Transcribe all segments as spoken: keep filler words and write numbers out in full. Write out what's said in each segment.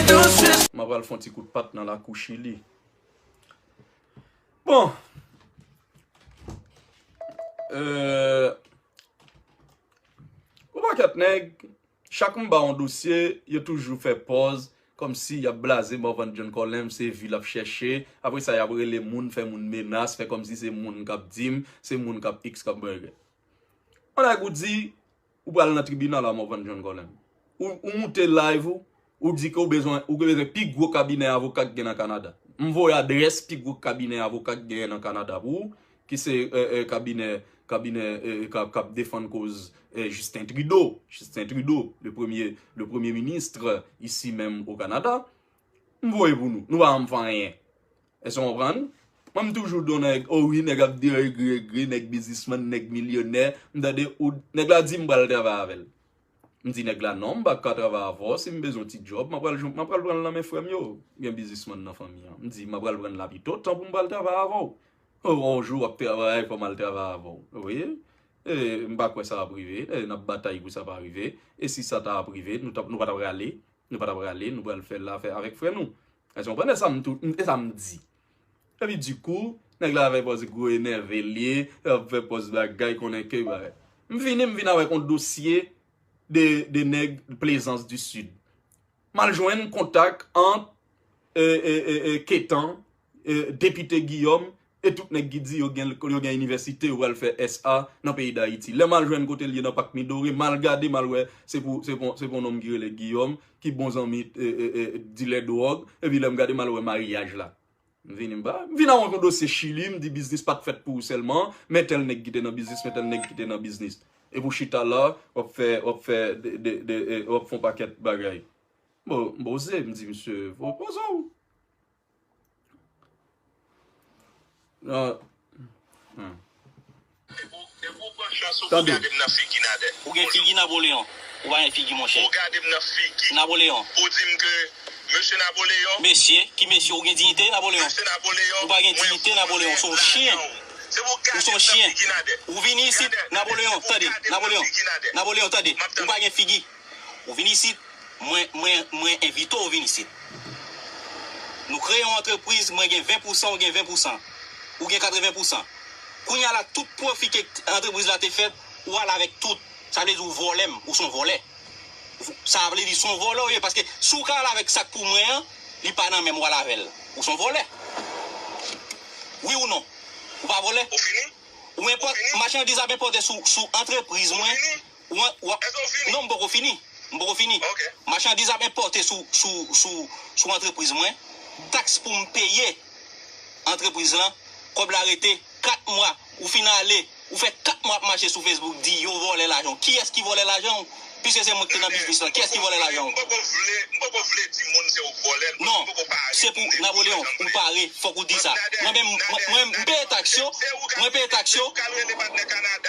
M ap al fè yon ti kout pat nan lakou Chili. Bon. Euh, yon pakèt nèg, chak m ba yon dosye, yo toujou fè pòz, kòmsi y ap blaze Morvan John Colem, se vi l ap chèche. Apre sa, y ap rele moun, fè moun menas, fè kòmsi se moun k ap di m, se moun k ap X, k ap Y. Yon nèg ou di, ou pral nan tribinal a Morvan John Colem. Ou, ou moute live ou, ou di ke ou bezwen, ou bezwen pi gwo kabinè avoka k gen nan Kanada. M voye adrès pi gwo kabinè avoka k gen nan Kanada pou ou, ki se, euh, euh, kabinè, kabinè, euh, k ap, k ap defann koz, euh, Justin Trudeau. Justin Trudeau, le premier, le premier ministre ici même au Canada. M voye pou nou. Nou pa janm fè anyen. Èske w konprann? Mwen, m toujou di yon nèg, o wi, nèg ap di egre, egre, nèg biznismann, nèg milyonè. M tande ou, nèg la di m pral travay avè l. M di nèg la, non, m pa ka travay avè w. Si m bezwen yon ti djòb, m ap pral jwenn, m ap pral pran l nan men frè m yo. Gen biznismann nan fanmi an. M di, m ap pral pran l la pito, tan pou m pral travay avè w. O, yon jou w ap travay, fò m al travay avè w. Wi. E, m pa kwè sa ap rive. E, n ap batay pou sa pa rive. E si sa ta ap rive, nou t ap, nou pa t ap rale. Nou pa t ap rale, nou pral fè l afè avèk frè nou. Èske w konprann? E sa m tou, e sa m di. Epi dikou, nèg la fè pòz gwo enève l ye, l ap fè pòz bagay, konnen ke bagay. M vini, m vin avèk yon dosye de, de nèg Plaisance du Sud. M al jwenn kontak ant, e, e, e, e, Ketan, e, depite Guillaume, e tout nèg ki di yo gen, yo gen inivèsite, yo pral fè S A nan peyi Dayiti. Lè m al jwenn kote l ye nan Pak Midore, m al gade, m al wè, se pou, se pou, se pou yon nonm ki rele Guillaume, ki bon zanmi, e, e, e, dilè dwòg, epi lè m gade, m al wè maryaj la. M vini, m pa, m vin avèk yon dosye Chili, m di biznis pa t fèt pou ou sèlman, men tèl nèg ki te nan biznis, men tèl nèg ki te nan biznis. Epi w chita la, w ap fè, w ap fè, de, de, de, e, w ap fè yon pakèt bagay. Bon, m poze, m di, "Misye, po-, poze w." Non. Hmm. Depi w pran chans ou pou gade m nan figi, Nadè. Ou gen figi Napoleon. Ou pa gen figi, monchè. Ou gade m nan figi. Napoleon. Ou di m ke, mesye Napoleon. Mesye, ki mesye? Ou gen diyite, Napoleon? Mesye Napoleon. Ou pa gen diyite, Napoleon. Ou se yon chen. Ou se yon chen. Ou vini isit, Napoleon, tande, Napoleon. Napoleon, tande. Ou pa gen figi. Ou vin isit, mwen, mwen, mwen envite w vin isit. Nou kreye yon antrepriz, mwen gen ven pousan, ou gen ven pousan. Ou gen katreven pousan. Kounye a la, tout pwofi ke antrepriz la te fèt, ou al avèk tout. Sa vle di ou vòlè m, ou se yon vòlè. Sa vle di se yon vòlè w ye, paske si w ka al avèk sa k pou mwen an, li pa nan men m, w al avè l. Ou se yon vòlè. Wi ou non? Ou pa vòlè? Ou fini? Ou enpòt, machandiz ap enpòte sou, sou antrepriz mwen. Ou an-, ou a-, non, m poko fini. M poko fini. Machandiz ap enpòte sou, sou, sou, sou antrepriz mwen. Taks pou m peye antrepriz lan. Kòb la rete kat mwa. Ou fin ale. Ou fè kat mwa ap mache sou Facebook di yo vòlè lajan w. Kiyès ki vòlè lajan w? Piske se mwen ki te nan biznis lan, kiyès ki vòlè lajan w? M poko vle, m poko vle di moun se ou k vòlè l, paske m poko pare pou m di lajan vre. Non, se pou Napoleon, ou pare, fòk ou di sa. Mwen menm, mwen, mwen, m peye taks yo, mwen peye taks yo.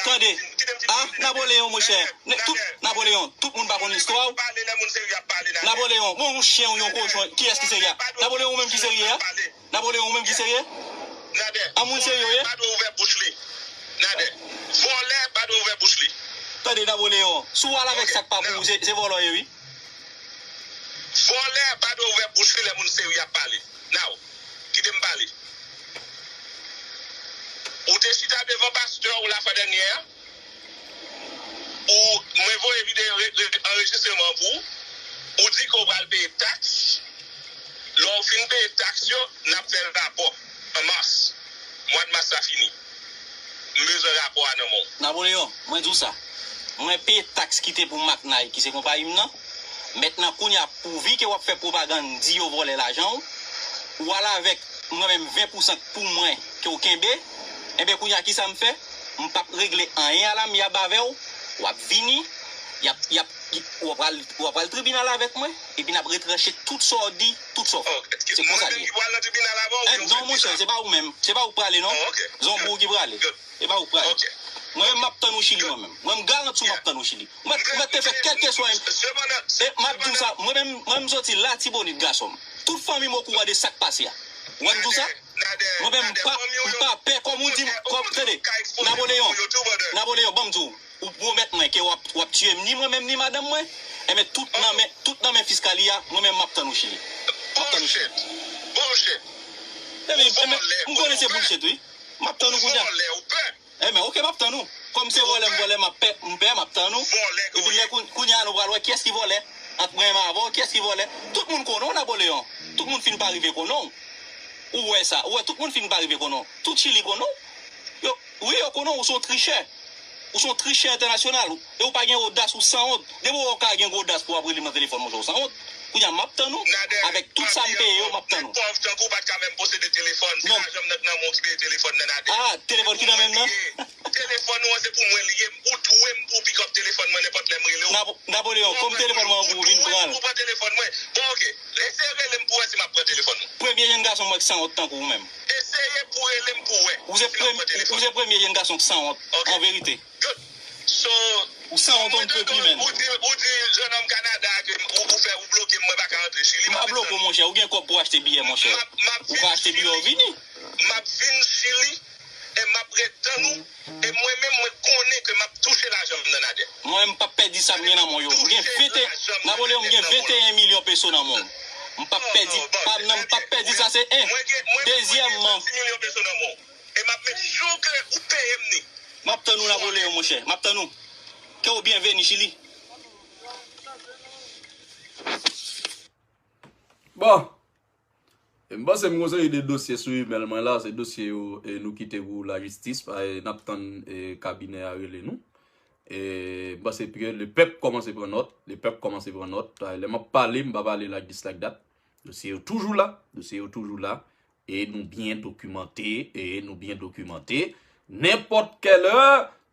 Tande, a, Napoleon, monchè, tout Napoleon, tout moun pa konn istwa w. Napoleon, bon, yon chen ou yon kochon, kiyès ki serye a? Napoleon, ou menm ki serye a? Napoleon, ou menm ki serye? Nadè. An moun serye w ye? Pa dwe ouvè bouch li. Nadè. Vòlè pa dwe ouvè bouch li. Tande, Napoleon, si w al avèk sa k pa pou ou, se, se vòlè w ye, wi. Vòlè pa dwe ouvè bouch li lè moun serye ap pale. Now, kite m pale. Ou te chita devan pastè w lafwa dènyè a. Ou, mwen voye videyo re-, re-, anrejistreman pou ou. Ou di ke w pral peye taks. Lè w fin peye taks yo, n ap fè rapò an mas. Mwa d mas la fini. M bezwen rapò a nan men w. Napoleon, mwen di w sa. Mwen peye taks ki te pou Maknay, ki se konpayi m nan. Mentnan, kounye a, pouvi ke w ap fè pwopagann, di yo vòlè lajan w, ou al avèk mwen menm ven pousan k pou mwen ke w kenbe, enben, kounye a, kisa m fè? M p ap regle anyen alamyab avè w. W ap vini, y ap, y ap, w ap al, w ap al tribinal avèk mwen, epi n ap retranche tout sa w di, tout sa w fè. Se konsa l ye. Mwen menm ki pral nan tribinal avè w, oubyen w fè deja? Non, monchè, se pa ou menm. Se pa ou k prale, non. Se yon boug ki prale. E pa ou k prale. Mwen menm, m ap tann ou Chili, mwen menm. Mwen, m garanti w, m ap tann ou Chili. Ou mèt, ou mèt te fè kèlkeswa. E m ap di w sa, mwen menm, mwen menm, m soti Latibonit, gason m. Tout fanmi m okouran de sa k pase a. Ou wè m di w sa? Mwen menm, m pa, m pa pè, kòm ou di m, kòm, tande, Napoleon, Napoleon, ban m di w, ou pwomèt mwen ke w ap, w ap tiye m, ni mwen menm, ni madanm mwen. Enben, tout nan men, tout nan men fiskali a, mwen menm m ap tann ou, Chili. M ap tann ou, Chili. Bullshit. Bullshit. Enben, enben, m konnen se bullshit, wi. M ap tann ou kounye a. Vòlè, ou pè. Enben, oke, m ap tann ou. Kòm se vòlè, m vòlè, m ap pè, m pè, m ap tann ou. Vòlè ke ou ye. Epi lè koun-, kounye a, nou pral wè kiyès ki vòlè. Ant mwen menm avè w, kiyès ki vòlè. Tout moun konnen w, Napoleyon. Tout moun fin pa rive konnen w. Ou wè sa. Ou wè, tout moun fin pa rive konnen w. Tout Chili konnen w. Yo, wi, yo konnen w, ou se yon trichè. Ou se yon trichè entènasyonal. E ou pa gen odas, ou sanwont. Depi w wè w ka gen gwo odas pou w ap rele m nan telefòn, monchè, ou sanwont. Kounye a, m ap tann ou. Avèk tout sa m peye yo, m ap tann ou. Pòv tankou w pa t ka menm posede telefòn. Se lajan m nan k nan men w ki peye telefòn nan, Nadè. Ah, telefòn ki nan men m nan? Telefòn ou an se pou mwen li ye, ou dwe m pou w pick up telefòn mwen nenpòt lè m rele w. Napo-, Napoleyon, kòm telefòn mwen an pou ou vin pran l. Ou pran telefòn mwen. Bon, oke. Eseye rele m pou wè si m ap pran telefòn mwen. Premye jenn gason m wè k sanwont tankou ou menm. Eseye pou rele m pou wè si m ap pran telefòn. Ou se premye jenn gason k sanwont, an verite. Good. So, ou sanwont on ne peut plus, man. Ou di, ou di, jennonm Kanada ke ou, ou fè, ou bloke m, mwen pa ka rantre Chili. M pa bloke w, monchè. Ou gen kòb pou w achte biyè, monchè. Ou ka achte biyè, w vini. M ap vin Chili. E m ap ret tann ou. E mwen menm, mwen konnen ke m ap touche lajan m nan, Nadè. Mwen, m p ap pèdi sa m gen nan men w yo. M gen venteyen, Napoleyon, m gen venteyen milyon peso nan men w. M p ap pèdi pa m nan, m p ap pèdi sa, se en. Dezyèmman, e m ap make sure ke ou peye m ni. M ap tann ou, Napoleyon, monchè. M ap tann ou. Ke w byenveni, Chili. Bon. E m panse m gon seri de dosye sou imèl mwen la, se dosye yo, e nou kite pou lajistis, pa, e n ap tann, e kabinè a rele nou. E m panse ke lepèp kòmanse pran nòt, lepèp kòmanse pran nòt. Pa, lè m ap pale, m pa pale like this, like that. Dosye yo toujou la, dosye yo toujou la. E nou byen dokimante, e nou byen dokimante. Nenpòt kèlè,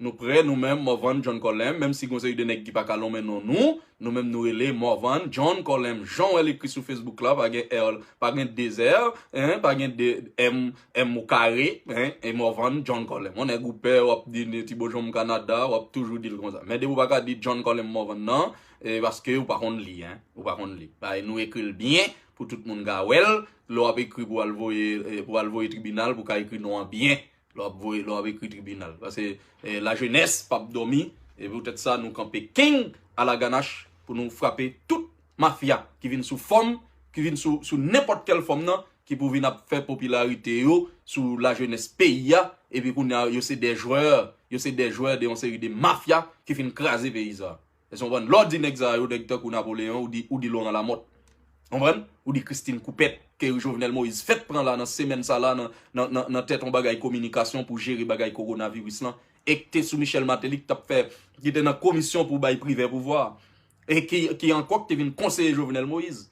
nou prè, nou menm, Morvan John Colem, menm si gon seri de nèg ki pa ka lonmen non nou, nou menm nou rele Morvan John Colem. Jan w wè l ekri sou Facebook la, pa gen R, pa gen de R, en, pa gen de M, M o kare, en, e Morvan John Colem. On nèg ou pè, w ap di, di ti bonjou m Kanada, w ap toujou di l konsa. Men depi w pa ka di John Colem Morvan nan, e paske ou pa konn li, en, ou pa konn li. Bay nou ekri l byen pou tout moun ka wè l. Lè w ap ekri pou al voye, e, pou al voye tribinal, pou ka ekri non an byen. Lè w ap voye, lè w ap ekri tribinal. Paske, e, lajenès p ap dòmi, e poutèt sa nou kanpe king alaganach pou nou frape tout mafya ki vin sou fòm, ki vin sou, sou nenpòt kèl fòm nan, ki pou vin ap fè popilarite yo sou lajenès peyi a, epi kounye a, yo se de jwè, yo se de jwè de yon seri de mafya ki fin kraze peyi sa. Èske w konprann? Lè w di nèg sa yo, nèg tankou Napoleyon, ou di, ou di Laurent Lamothe. Konprann? Ou di Christine Coupet, ke Jovenel Moïse fèk pran la nan semèn sa la, nan, nan, nan, nan tèt yon bagay kominikasyon pou jere bagay kowonaviris lan, e ki te sou Michel Martelly, ki t ap fè, ki te nan komisyon pou bay Privè pouvwa, e ki, ki ankò ki te vin konseye Jovenel Moïse.